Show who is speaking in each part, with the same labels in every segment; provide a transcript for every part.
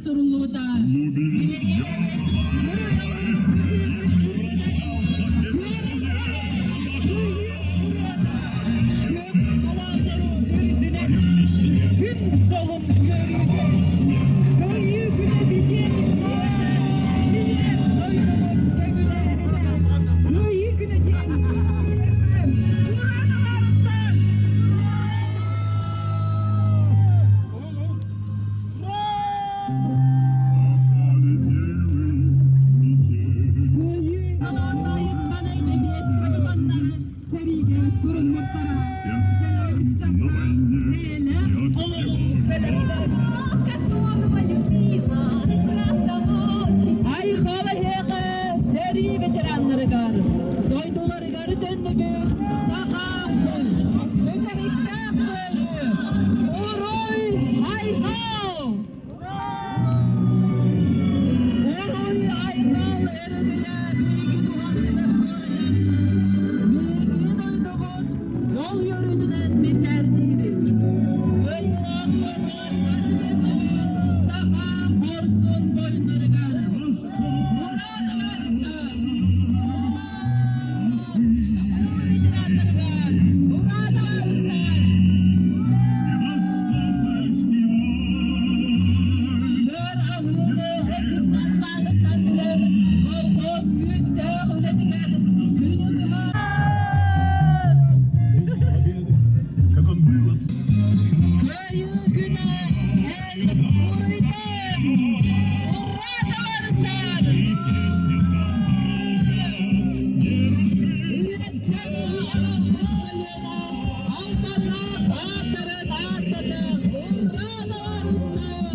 Speaker 1: суруллубута.
Speaker 2: Күн дьолун үөрүүгэ, Кыайыы күнэ бүтүөн билэр дойдубут көҥүлэ. Кыайыы күнэ диэн Ура, табаарыстар! Кыайыы алаасайыттан эбиэскэ тутаннар сэриигэ туруммуттара. Кэлэр ыччакка бэйэлээх олоҕу бэлэхтэр.
Speaker 1: Айхал эһиэхэ сэрии ветераннарыгар, дойдуларыгар төннүбүт саха бүтэһиктээх кыайыы! Уруй айхал! Уруй айхал өрөгөйө биһиги туһахтыгар туорайан, биһиги дойдубут дьол үөрүүтүнэн мичээрдиирин. Кыайыылаах боруойугар төннүбүт саха хорсун буойуннарыгар Ура, табаарыстар! Ветераннарыгар! Ура, табаарыстар! Өр аһыыны эргитинэн-хаангытынан билэр колхоз күүстээх үлэтигэр күнү быһа Кыайыы күнэ эн уруйдан! Ура, табаарыстар! Үйэттэн үйэҕэ көлүөнэ албаннаах ааттарын ааттата Ура, табаарыстар!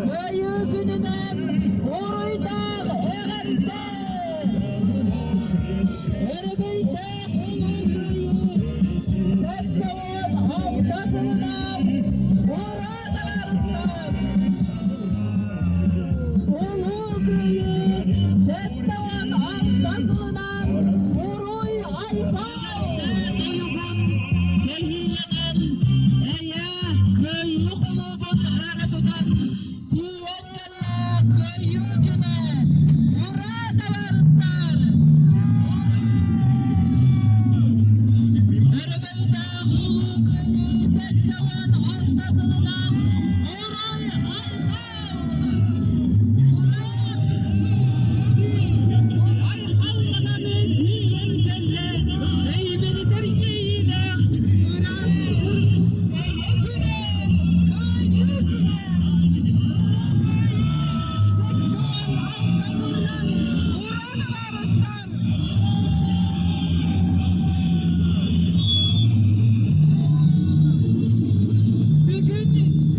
Speaker 1: Кыайыы күнүнэн уруйдаах эҕэрдэ! Өрөгөйдөөх Улуу Кыайыы 76 сылынан Ура, табаарыстар! Улуу Кыайыы 76 сылынан Уруй айхал! Тойугун кэһиилэнэн, эйэ кыайыы холуубун өрө тутан, тиийэн кэллэ Кыайыы күнэ! Ура, табаарыстар! Өрөгөйдөөх Улуу Кыайыы 76 сылынан Уруй айхал! Ура!
Speaker 2: Айхалланан тиийэн кэллэ, эймэнитэр иэйиилээх ыраас эйэ күнэ, кыайыы күнэ! Улуу Кыайыы 76 сылынан ура, табаарыстар! Бүгүн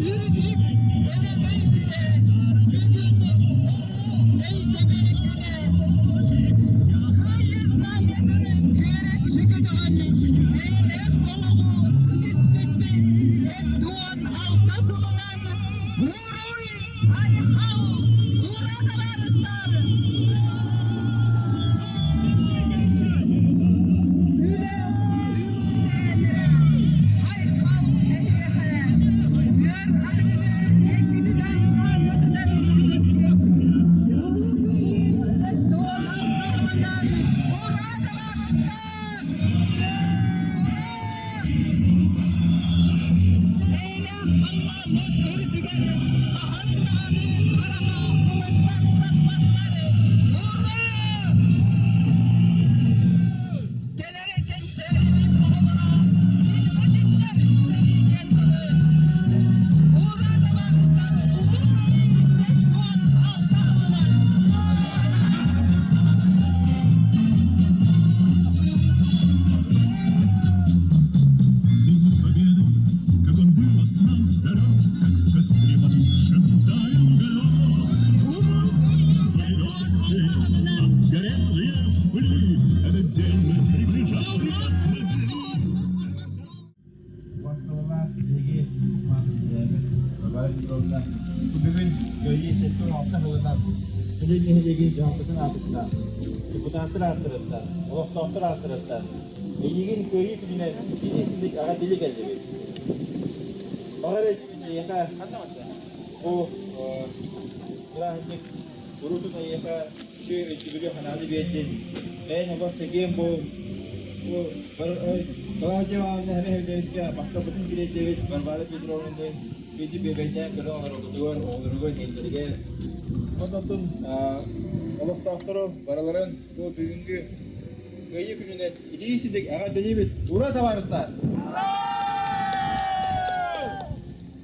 Speaker 2: үрдүк өрөгөй күнэ, бүгүн улуу өйдөбүл күнэ. Кыайыы знамятын күөрэччи көтөҕөн, эйэлээх олоҕу ситиспиппит 76 сылынан Уруй! Айхал! Ура, табаарыстар! Үлэ үүнээннэрэ, айхал эһиэхэ! Үөр аһыыны эккитинэн-хааннытынан билбиккит! Улуу Кыайыы 76 сылынан Ура, табаарыстар! Ура! Эйэлээх халлааммыт үрдүгэр хаһан даҕаны хараҥа былыттар саппатылар! Ура! Кэлэр кэнчээрибит оҕолоро билбэтиннэр сэриигэ тылы! Ура, табаарыстар! Улуу Кыайыы 76 сылынан!
Speaker 3: День Победы, как он был от нас далек, как в костре потухшем таял уголек.
Speaker 2: Улуу Кыайыы
Speaker 3: Звезды,
Speaker 2: 76 сылынан!
Speaker 3: обгорелые в пыли, этот день мы приближали, как могли.
Speaker 4: Убастабыллаах биһиги Варвара Петровна бүгүн Кыайыы 76 сылынан Бүлүү нэһилиэгин дьаһалтатын аатыттан, депутаттар ааттарыттан, олохтоохтор ааттарыттан. Эйигин Кыайыы күнүнэн итии-истиҥник эҕэрдэлии кэллибит. Баҕар эйиэхэ бу бырааһынньык куруутун эйиэхэ үчүгэй өйдөбүлү санааны биэрдин. Бэйэҥ олох чэгиэн буол. Бу Клавдия Ивановна Эһэбэһэбилэбискэ махталбытын тириэрдэбит Варвара Петровнаны Күндү бүөбэйдээн көрөн олороргутугар, оҕолоругар, ийэлэригэр. Онтон олохтоохтору барыларын бу бүгүҥҥү Кыайыы күнүнэн итии-сидик эҕэрдэлиибит! Ура, табаарыстар!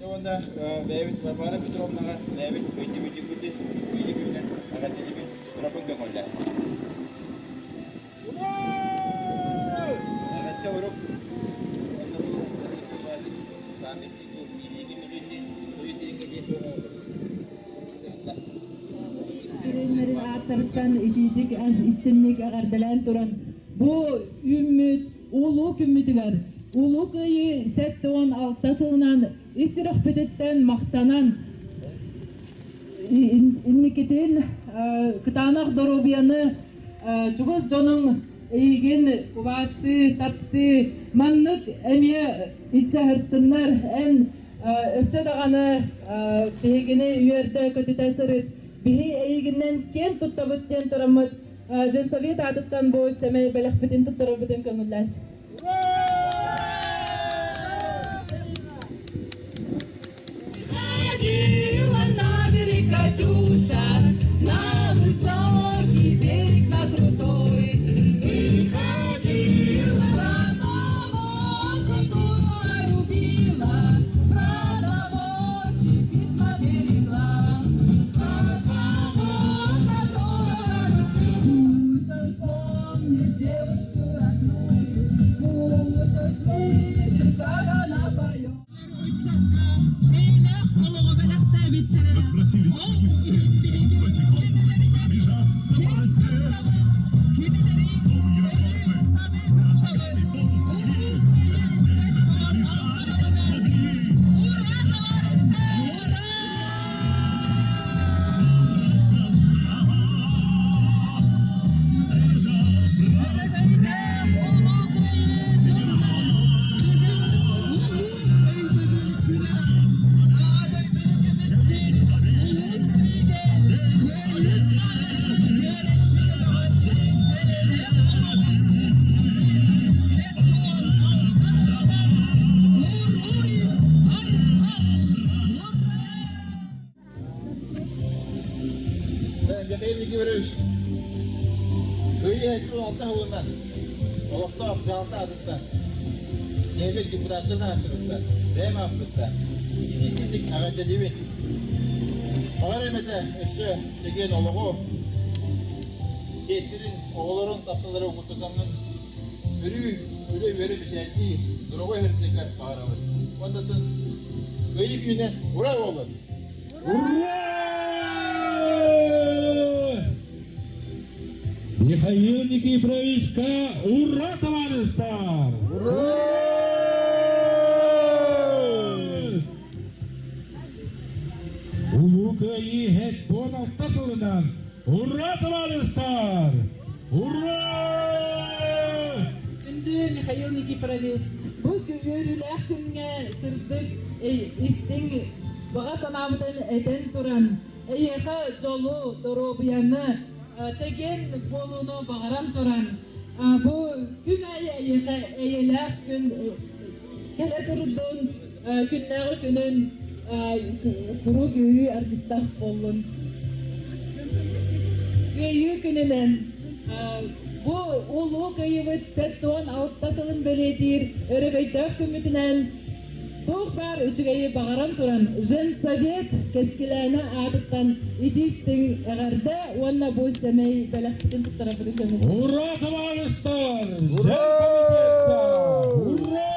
Speaker 4: Уонна бэйэбит Варвара Петровнаҕа бэйэбит өйдөбүнньүкпүтүн Кыайыы күнүнэн эҕэрдэлиибит! Турабын көҥүллээ! Эҕэрдэ урук! Уонна бу
Speaker 1: Сиреннэрин ааттарыттан итиитик истинник эҕэрдэлээн туран, бу үүммүт улуу күммүтүгэр Улуу Кыайыы 76 сылынан ис сүрэхпититтэн махтанан, инникитин кытаанах доруобуйаны чугас дьонуҥ эйигин убаастыы, таптыы, маннык эмиэ иччэһыртыннар, эн өссө даҕаны биһигини үөрдэ-көтүтэ сырыт, биһи эйигиннэн киэн туттабыт диэн тураммыт Женсовет аатыттан бу сэмэй бэлэхпитин туттарарбытын көҥүллээн.
Speaker 2: Ходила на берег Катюша, на высокий берег, на крутой. Выходила про того, которого любила, про того, чьи письма берегла. Про того, которого любила. Пусть он вспомнит девушку родную, пусть он слышит, как она поет.
Speaker 3: Возвратились мы все босиком пробежаться по росе. Дом Европы зажигали ползки, бежали огни.
Speaker 2: Ура!
Speaker 4: Михаил Никифорович, Кыайыы 76 сылынан олохтоох дьаһалта аатыттан, нэһилиэк депутаттарын ааттарыттан, бэйэм ааппыттан итии-истиҥник эҕэрдэлиибин. Баҕар эмэтэ өссө чэгиэн олоҕу, сиэттэрин, оҕолорун тапталлары угуттатаҥҥын өрүү үлэ-үөрэ бэчээттии, доруобай сырдыкка баҕарабын. Уонна Кыайыы күнүнэн ура буоллун!
Speaker 5: Ура! Михаил Никифоровичка ура, товарищтар! Ура! Улуу Кыайыы 76 сылынан ура, товарищтар! Ура!
Speaker 1: Күндү Михаил Никифорович, бу үөрүүлээх күҥҥэ сырдык, истиҥ баҕа санаабытын этэн туран, эйиэхэ дьолу, доруобуйаны, чэгиэн буолууну баҕаран туран, бу күн аайы эйиэхэ эйэлээх күн кэлэ турдун, күннээҕи күнүн куруук үөрүү аргыстаах буоллун. Кыайыы күнүнэн бу улуу кыайыыбыт 76 сылын бэлиэтиир өрөгөйдөөх күммүтүнэн туох баар үчүгэйи баҕаран туран Женсовет Кэскилээнэ аатыттан итии-истиҥ эҕэрдэ уонна бу сэмэй бэлэхпитин туттарарбытын көҥүл.
Speaker 5: Ура, табаарыстар! Ура! Ура!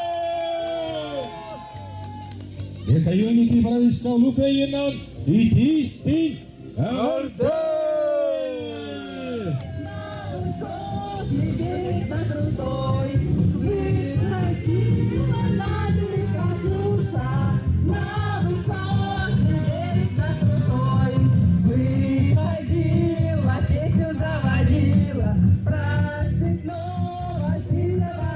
Speaker 5: Михаил Никифоровичка Улуу Кыайыынан итии-истиҥ эҕэрдэ!
Speaker 2: Выходила, песню заводила про степного синего.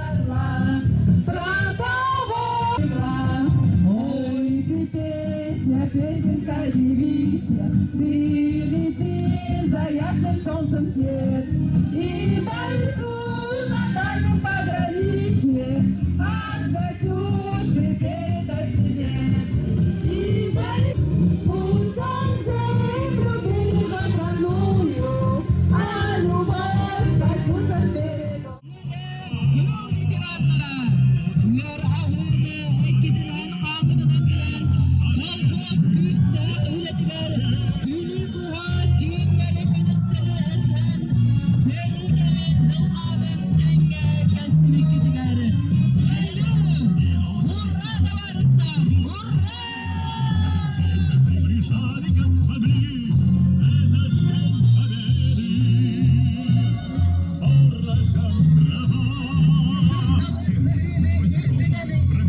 Speaker 2: Пограничье, ты лети за ясным солнцем вслед. И бойцу на дальнем пограничье от Катюши передай привет. И пусть он землю бережет родную, а любовь Катюша сбережет.
Speaker 1: Тыыл ветераннара, ыар аһыыны эккитинэн-хааҥҥытынан билэн, колхоз күүстээх үлэтигэр күнү быһа түүннэри-күнүстэри эрсэн, сэрии кэмин дьылҕаанын тэҥҥэ кэлсибиккитигэр Ура, табаарыстар! Ура!
Speaker 3: Приближали, как могли, этот день победы. Порохом дрова пробежался по России, Европу, зажигали ползли,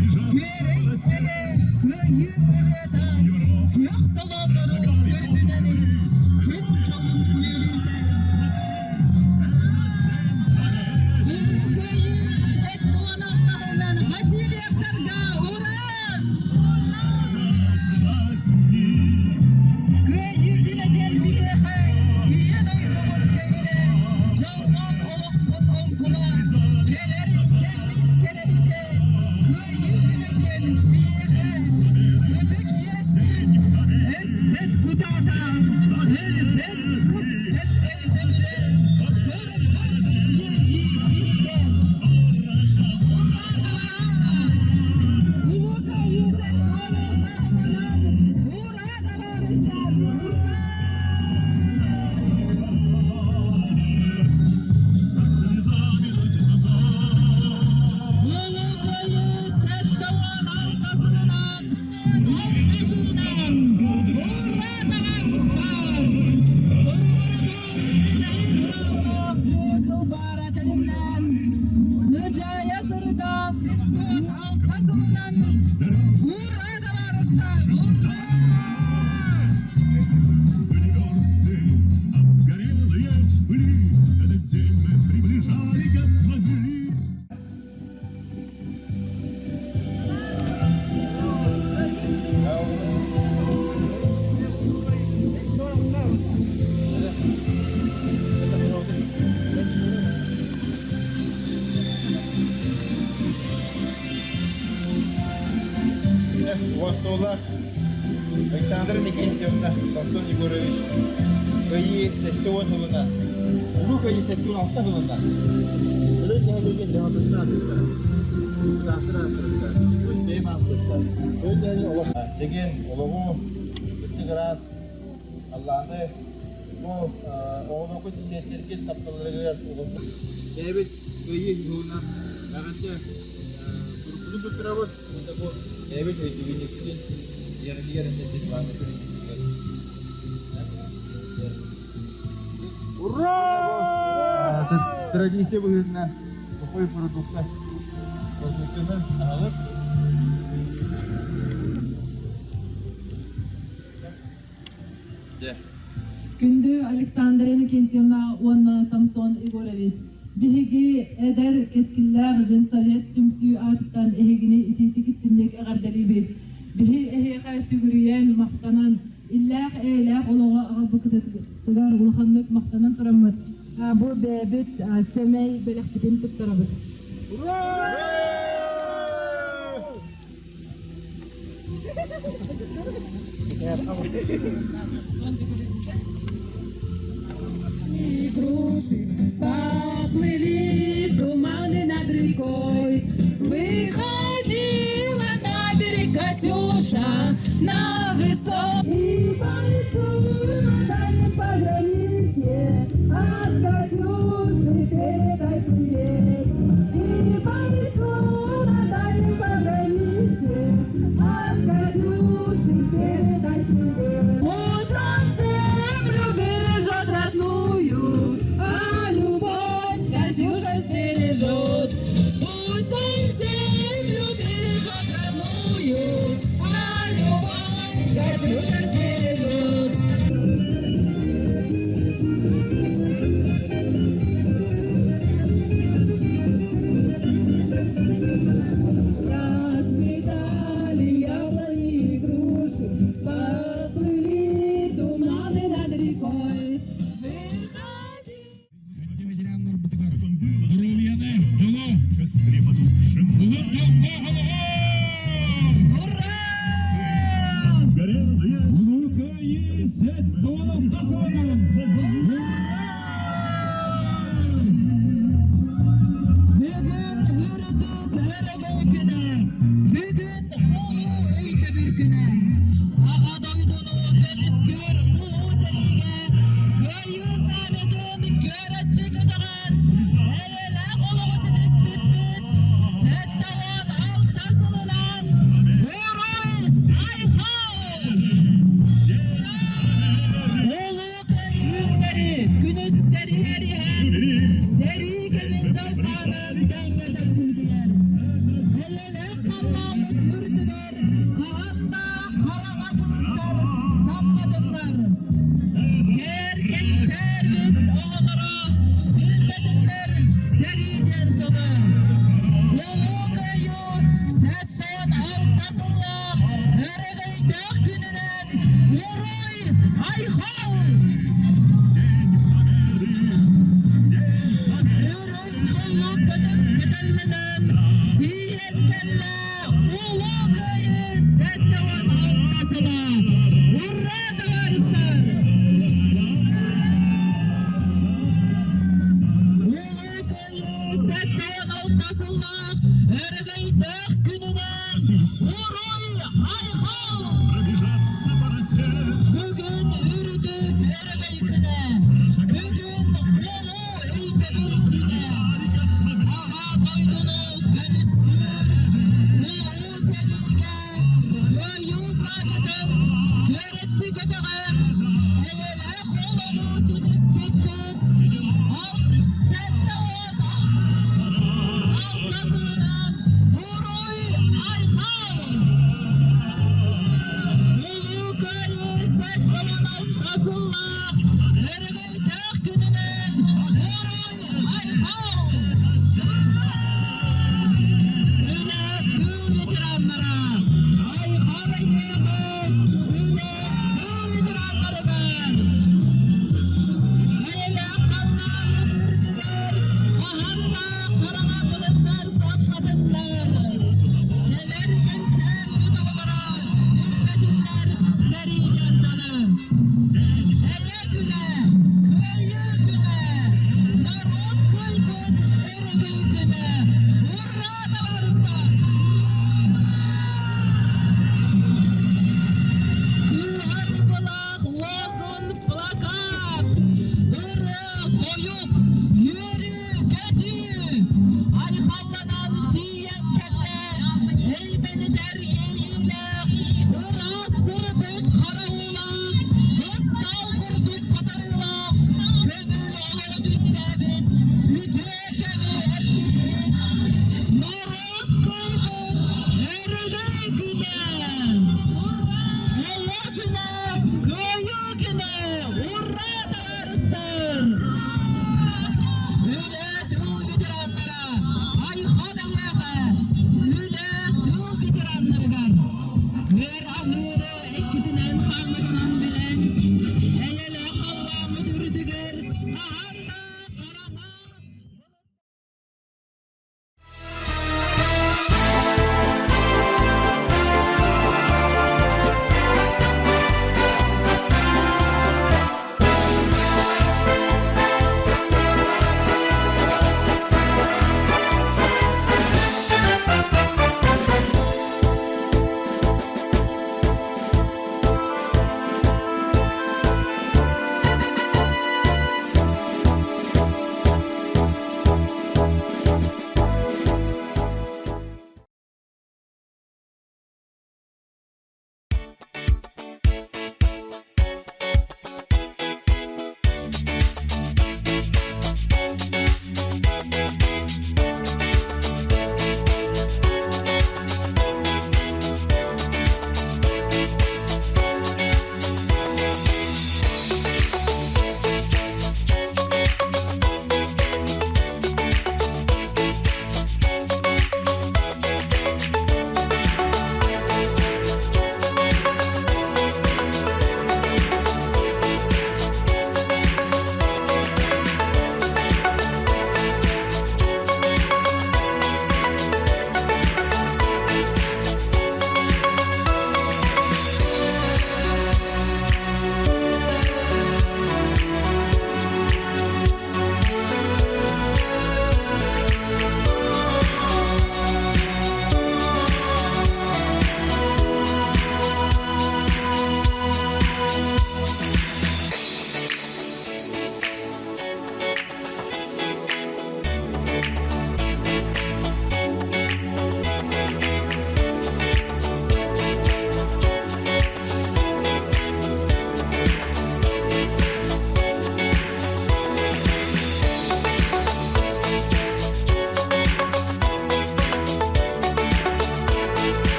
Speaker 3: этот день победы. Праздник.
Speaker 2: Кыайыы күнэ диэн биһиэхэ Ийэ дойдубут көҥүлэ, дьоллоох олохпут оҥкула, кэлэр кэммит кэрэһитэ. Кыайыы күнэ диэн биһиэхэ ытык иэспит, өспөт кутаата, өлбөт сүппэт өйдөбүлэ, сырдык иэйии биһигэ. Улуу Кыайыы Ура, табаарыстар! Ура!
Speaker 3: Со слезами на глазах.
Speaker 1: Улуу Кыайыы 76 сылынан, алтысынан, ура, табаарыстар! Кылбара тэлимнээн, сыдьаайа сырытан,
Speaker 2: Алта сылынан Ура, табаарыстар! Ура!
Speaker 3: Были версты, обгорелые в пыли. Этот день мы приближали, как могли.
Speaker 4: Убастуулаах Александра Никитьевна, Самсон Егорович, Кыайыы 70 сылынан, Улуу Кыайыы 76 сылынан, Өлөн нэһилиэгин дьаһалтатын аатыттан, Саастар ааттарыттан, тус бэйэм ааппыттан, Өлөн нэһилиэгин олох чэгиэн олоҕу, ытык ыраас халлааны бу оҕолоргут сиэттэргит тапталларыгар угуллар. Бэйэбит Кыайыы туһунан эҕэрдэ сурукпутун туттарабыт. Уонна бу бэйэбит өйдөбүнньүкпүтүн дьиэҕитигэр эмиэ Светлана көрүҥҥүтүгэр.
Speaker 5: Ура!
Speaker 4: Традиция быһыытынан сухой продукта продуктаны аһылык. Дьэ.
Speaker 1: Күндү Александра Иннокентьевна уонна Самсон Егорович, биһиги эдэр кэскиллээх женсовет түмсүү аатыттан эһигини итиитик истинник эҕэрдэлиибит. Биһи эһиэхэ сүгүрүйэн, махтанан, иллээх-эйэлээх олоҕу аҕалбыккытыгар улаханнык махтанан тураммыт, бу бэйэбит сэмэй бэлэхпитин туттарабыт.
Speaker 5: Ура!
Speaker 2: Груши поплыли туманы над рекой. Выходила на берег Катюша на высокий. И бойцу на дальнем пограничье от Катюши передай привет. И бойцу на дальнем пограничье от Катюши передай привет. Пусть он землю бережет родную, а любовь Катюша.
Speaker 5: Дьоллоох олоҕу!
Speaker 1: Ура!
Speaker 3: Горелые
Speaker 5: Улуу Кыайыы 76 сылынан! Ура!
Speaker 1: Бүгүн үрдүк өрөгөй күнэ, бүгүн улуу өйдөбүл күнэ. Аҕа дойдуну көмүскүүр улуу сэриигэ Кыайыы знамятын көрөччү көтөҕөн, эйэлээх олоҕу ситиспиппит 76 сылынан Уруй Айхал! Улуу Кыайыы күнүстэри эриһэн, сэрии кэмин дьалхаанын тэҥҥэ тахсыбытыгар, эйэлээх халлааммыт үрдүгэр хаһан да хараҥа былыттар самматыннар. Кэргэнчээрбит оҕолоро билбэтиннэр сэрии диэн тылы. Улуу Кыайыы 76 сыллаах өрөгөйдөөх күнүнэн Уруй Айхал! Үрүҥ туллук көтөллөнөн тиийэн кэллэ Улуу Кыайыы 76 сыла! Ура, товарищтар! Улуу Кыайыы 76 сыллаах өрөгөйдөөх күнүнэн Уруй Айхал!
Speaker 3: Пробежаться по росе.
Speaker 1: Бүгүн үрдүк өрөгөй күнэ! Бүгүн улуу өйдөбүл күнэ! Аҕа дойдуну көмүскүүр улуу сэриигэ Кыайыы знамятын күөрэччи көтөҕөн, эйэлээх олоҕу ситиспиппит 76 сылынан Уруй Айхал! Улуу Кыайыы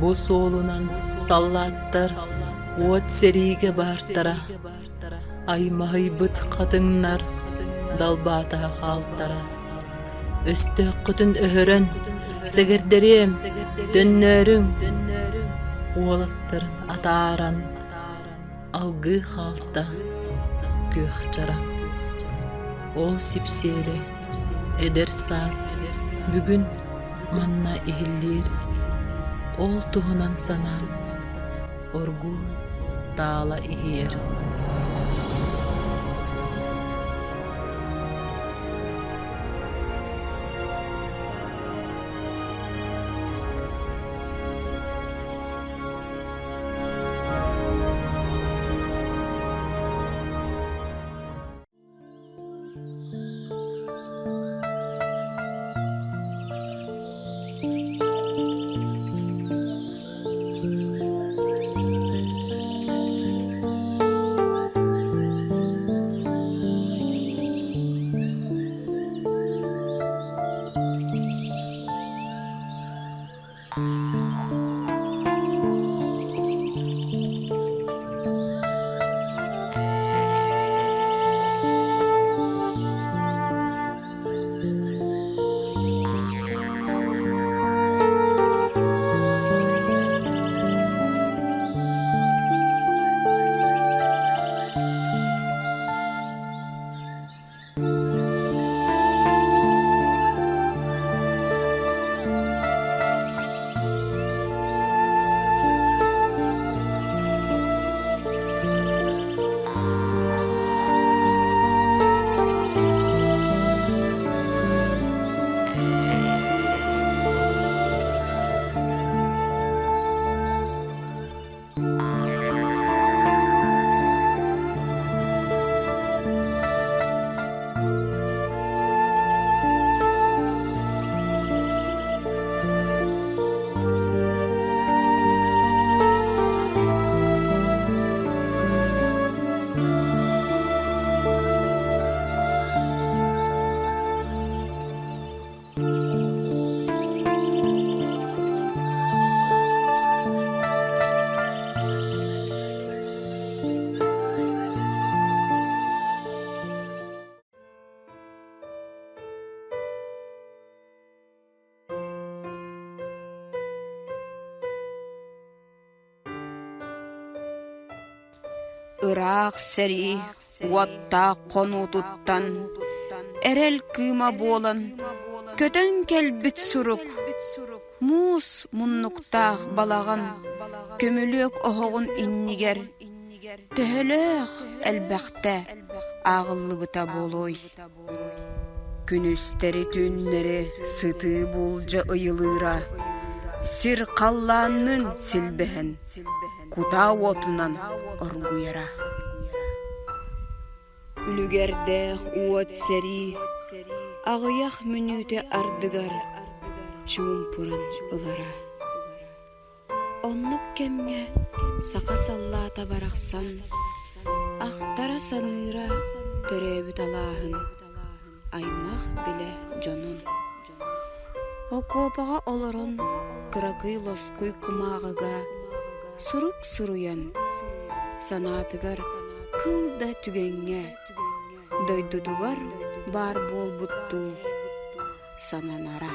Speaker 6: Бу суолунан саллааттар уот сэриигэ баартара, аймаһыйбыт хатыҥнар далбаатаһа хаалтара. Өстөөххүтүн өһөрөн, сэгэрдэриэм, төннөөрүҥ, уолаттарын атааран, алгыы хаалта күөх чараҥ. Ол сипсиэрэ эдэр саас бүгүн манна иһиллиир, ол туһунан санаан оргууй таала иһийэр.
Speaker 7: Ыраах сэрии уоттаах хонуутуттан эрэл кыыма буолан көтөн кэлбит сурук муус муннуктаах балаҕан көмүлүөк оһоҕун иннигэр төһөлөөх элбэхтэ ааҕыллыбыта буолуой? Күнүстэри-түүннэри сытыы буулдьа ыйылыыра, сир халлаанныын силбэһэн, кутаа уотунан оргуйара. Үлүгэрдээх уот сэрии аҕыйах мүнүүтэ ардыгар чуумпуран ылара. Оннук кэмҥэ саха саллаата барахсан ахтара-саныыра төрөөбүт алааһын, аймах-билэ дьонун. Окуопаҕа олорон кыракый лоскуй кумааҕыга сурук суруйан, санаатыгар кыл да түгэҥҥэ дойдутугар баар буолбуттуу сананара.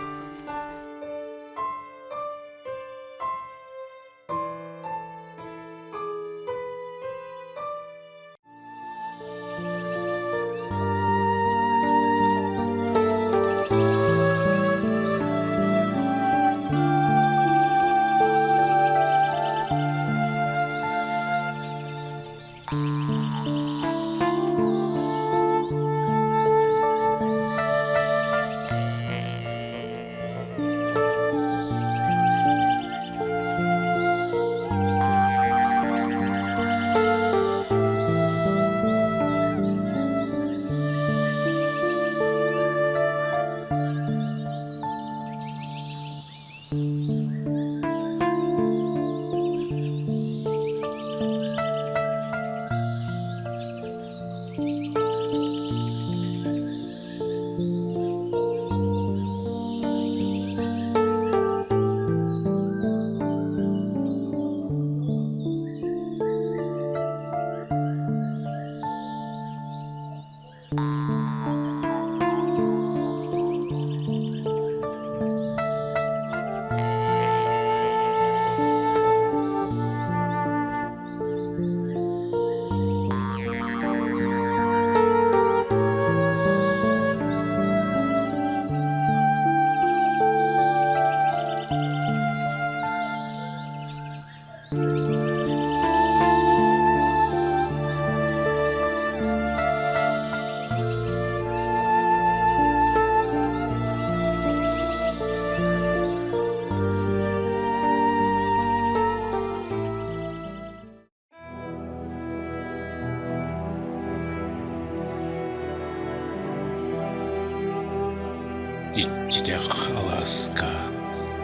Speaker 8: Иччитэх алааска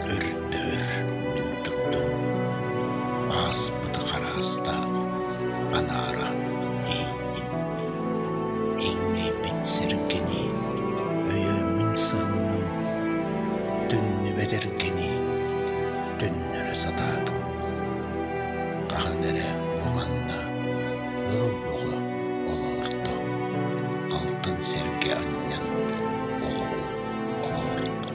Speaker 8: өрдөөр мин турдум, ааспыты харааста анаара иһийдим. Иҥнэйбит сэргэни өйөөммүн сыһынным, төннүбэт эргэни төннөрө сатаатым. Хаһан эрэ бу манна ыал бөҕө олоорто, алтан сэргэ анньан олоҕу оҥорто.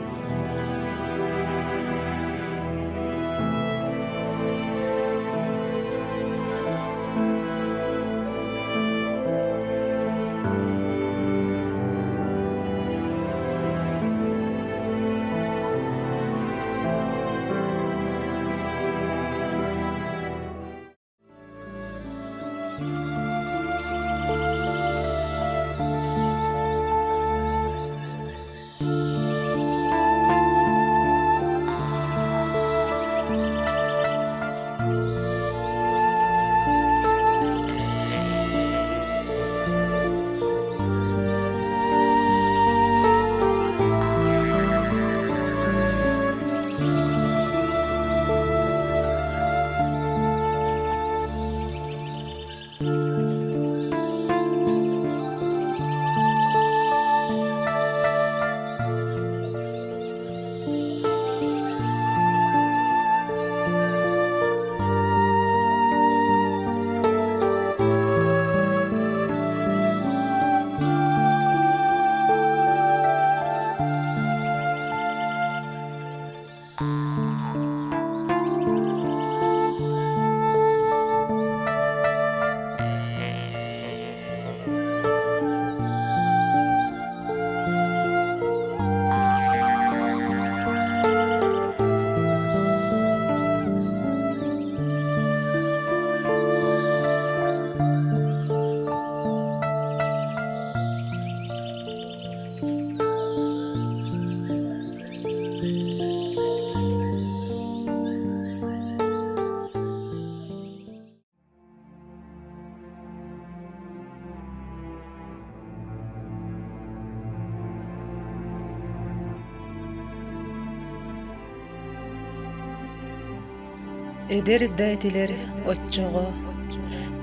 Speaker 2: Эдэр да этилэр оччоҕо,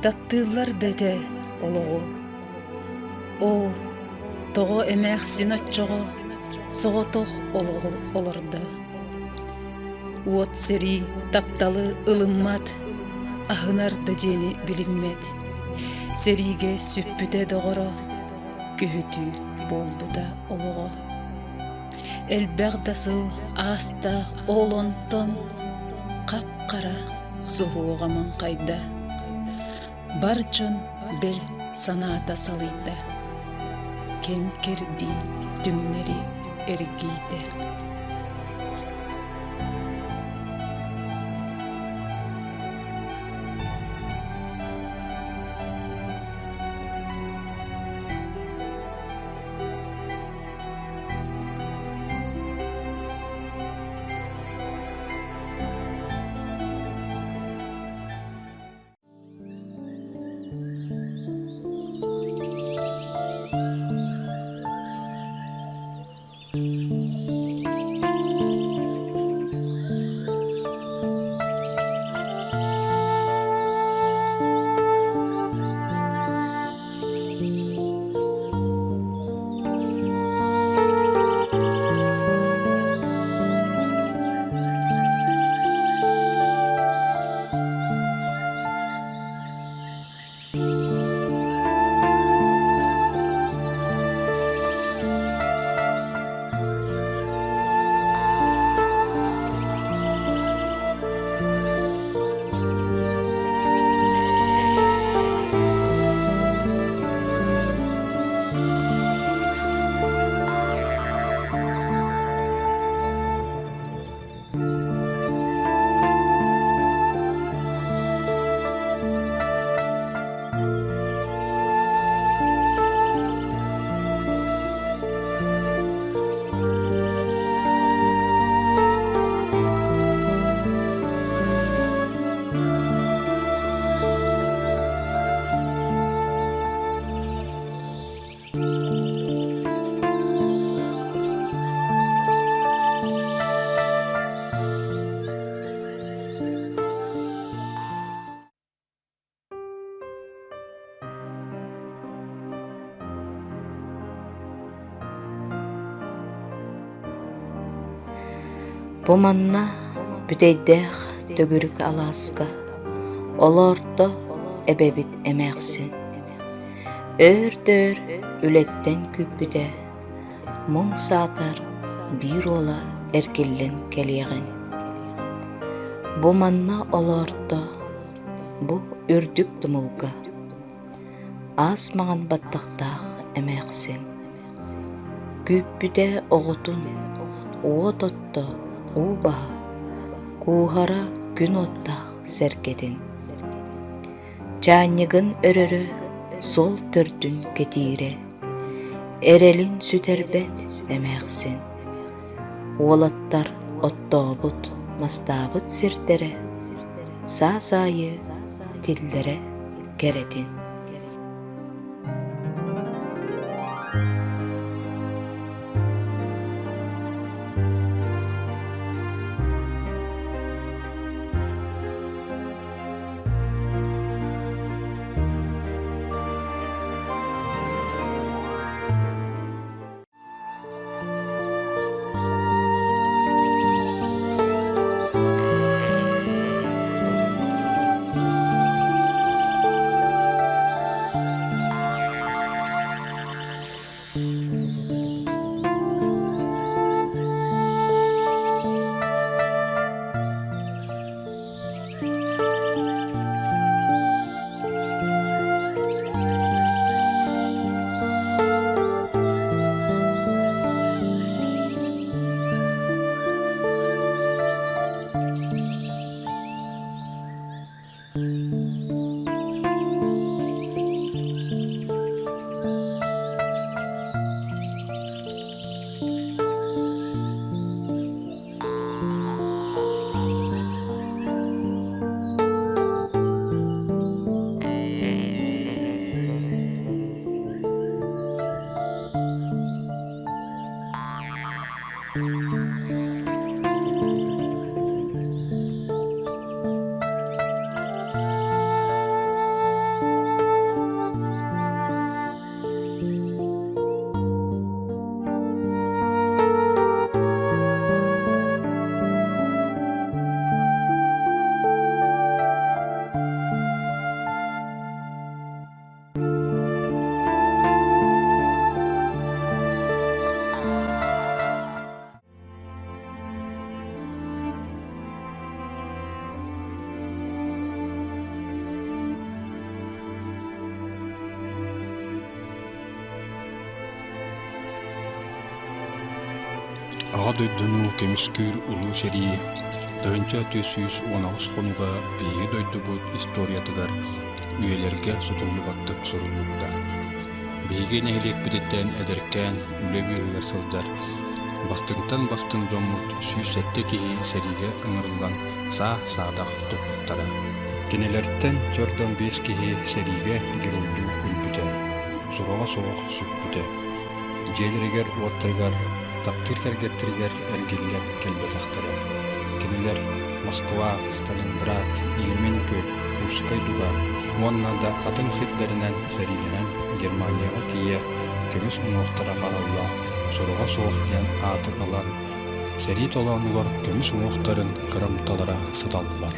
Speaker 2: таптыыллар да этэ олоҕу. Оо, тоҕо эмээхсин оччоҕо соҕотох олоҕу олордо? Уот сэрии тапталы ылыммат, аһынар да диэни билиммэт. Сэриигэ сүппүтэ доҕоро, көһүтүү буолбута олоҕо. Элбэх да сыл ааста ол онтон хап-хара суһуоҕа маҥхайда. Бар дьон бэл санаата салыйда, кэм-кэрдии түҥнэри эргийдэ.
Speaker 9: Бу манна Бүтэйдээх төгүрүк алааска олоорто эбэбит эмээхсин. Өөр да өр үлэттэн күүппүтэ, муҥ саатар биир уола эргиллэн кэлиэҕин. Бу манна олоорто, бу үрдүк тумулга Аас маҥан баттахтаах эмээхсин Күүппүтэ оҕотун, уот отто уу баһа, Кууһара күн уоттаах сэргэтин. Чаанньыгын өрөрө суол төрдүн кэтиирэ, Эрэлин сүтэрбэт эмээхсин. Уолаттар оттообут, мастаабыт сирдэрэ Саас аайы тиллэрэ кэрэтин.
Speaker 10: Аҕа дойдуну көмүскүүр Улуу сэрии 1418 хонуга биһиги дойдубут историятыгар үйэлэргэ сотуллубаттык суруллубута. Биһиги нэһилиэкпититтэн эдэркээн үлэ үөһүгэр сылдьар бастыҥтан бастыҥ дьоммут 107 киһи сэриигэ ыҥырыллан саа-саадах туппуттара. Кинилэртэн чордон биэс киһи сэриигэ геройдуу өлбүтэ, сураҕа суох сүппүтэ. Дьиэлэригэр-уоттарыгар, таптыыр кэргэттэригэр эргиллэн кэлбэтэхтэрэ. Кинилэр Москва, Сталинград, Ильмень күөл, Курскай дуга уонна да атын сирдэринэн сэриилэһэн Германияҕа тиийэ көмүс уҥуохтара харалла, сураҕа суох диэн ааты ылан, сэрии толоонугар көмүс уҥуохтарын кырамталара сыталлар.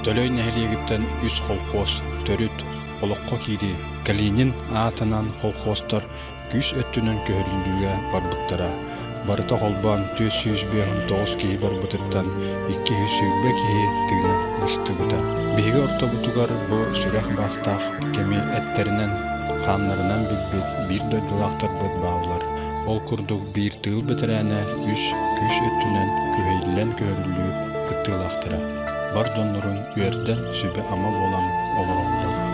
Speaker 10: Төлөй нэһилиэгиттэн үс колхоз төрүт олоххо киирии Калинин аатынан колхозтар күүс өттүнэн көһөрүллүүгэ барбыттара. Барыта холбоон 459 киһи барбытыттан 220 киһи тыына быстыбыта. Биһиги ортобутугар бу сүрэх баастаах кэми эттэринэн, хааннарынан билбит биир дойдулаахтарбыт бааллар. Ол курдук биир тыыл бэтэрээнэ үс күүс өттүнэн күһэйиллэн көһөрүллүү кыттыылаахтара. Бар дьоннорун үөрдэн сүбэ-ама буолан олороллор.